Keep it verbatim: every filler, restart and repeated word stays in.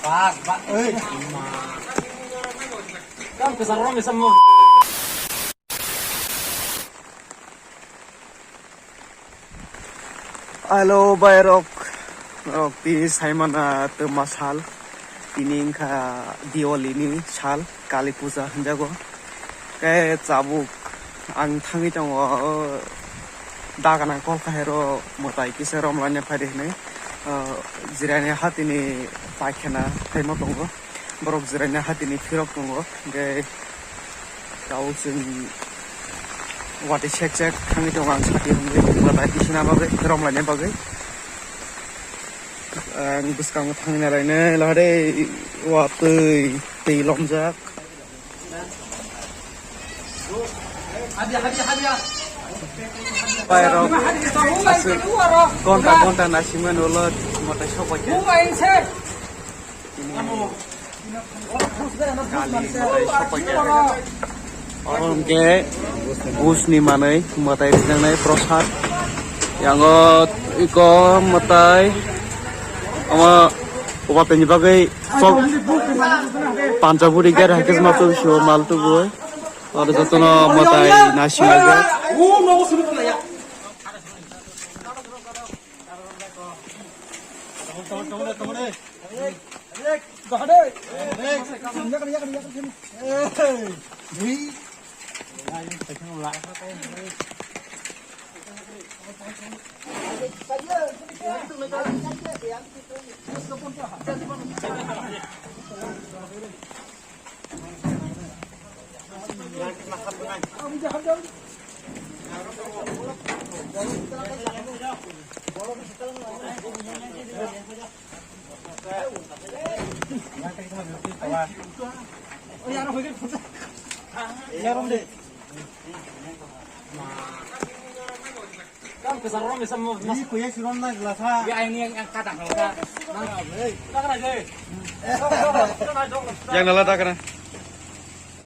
Hello, bairok. Norok tini saimana twma sal. Tini wngkha Diwali ni sal, Kali Puja hinjago. Khe chabuk ang thangwi tongo, o, daganang kol kahero mwtai kisa romlaina phaidi hinwi, o, jirani hatini paikhana phaima tongo. Borok jirani hatini phirok tongo. Hwnkhe tabuk chwng watwi sek sek thangwi tongo ang sati hwnwi mwtai tisina bagwi, romlaina bagwi. Ang bwskango thangwi narainai lahade watwi twi lomjak. Pairok aswk gonta gonta naisingmani ulo mwtai sokbaikha. Kali mwtai sokbaikha. Oro hwnkhe buj ni manwi mwtai rijak nai prosad. Yango iko mwtai omo watwi ni bagwi sok panjaburi gera hwnkhe sima tubui sio mal tubui. Oro jotono mwtai naisinglaijak. Yang nala takana.